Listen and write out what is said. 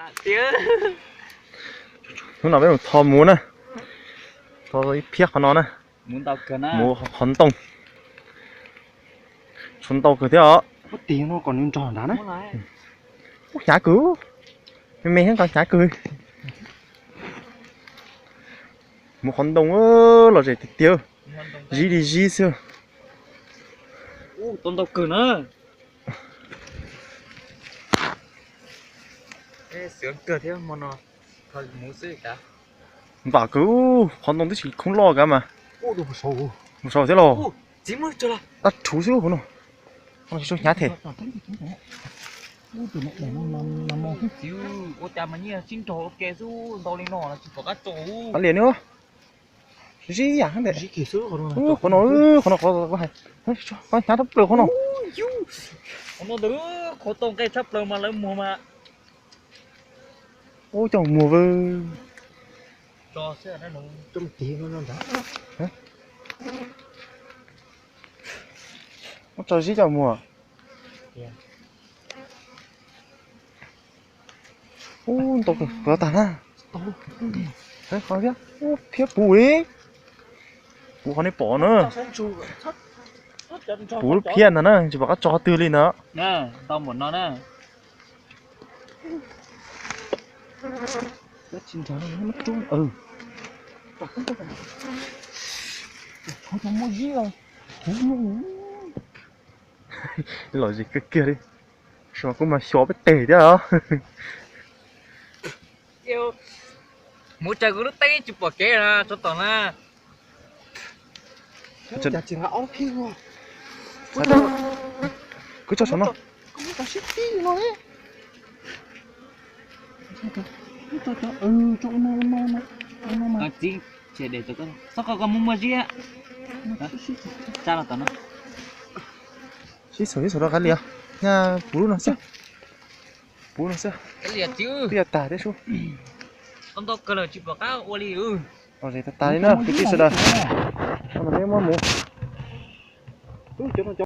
Hnub no peb mus tho muv na, tho ib phiab qhov no na, muv qhov ntoo, tshuav ntau kawg thiab os. Hnyav kawg, me me thiab nqa hnyav kawg. Muv qhov ntoo los zem tiag tiag, zib li zib xwb. Ntau kawg na. Vam kawg, qhov ntoo twb tsis khoob loj kav mas. Mus saud thiab los. Dab rhuv xwb hauv no. Tsis tshua hnyav thiab. Ua cas mas nyiaj sib nrog ua ke xwb ntau li no tsis pom qab tso. Qab liam nws. Zib yam ntawm qhov no, qhov no qhov hais, qhov hnyav tshaj plaws qhov no. Qhov no ntawd qhov tau nqe tshaj plaws mas lawv muag mas. Ub, coj muag vwj. Muab tso zib coj muag. Ub, ntau kawg tag na. Ub, phiab puv li. Puv qhov nej pom na. Puv lub phiab ntag na, tsis pom qab tso qhov twg li ntag. Ntau npaum no na. Lom zem kawg kiag li. Tab sis mas kuj mas xyov peb teg thiab os. Mus tsaws kuv lub teb tsis pom kev na, tsov tom na. Kwv tso saum no. Txiv, txhob koj muaj muaj zib. Tsa los tom no. Sib xaum sib xaum rau qab liam. Nyaj puv lub no xwb. Puv no xwb. Twb yog tag thiab sub. Ntau kawg lawm tsis pom qab ua li. Los zem tag tas li na kwv tij sawv daws. Peb muab mus.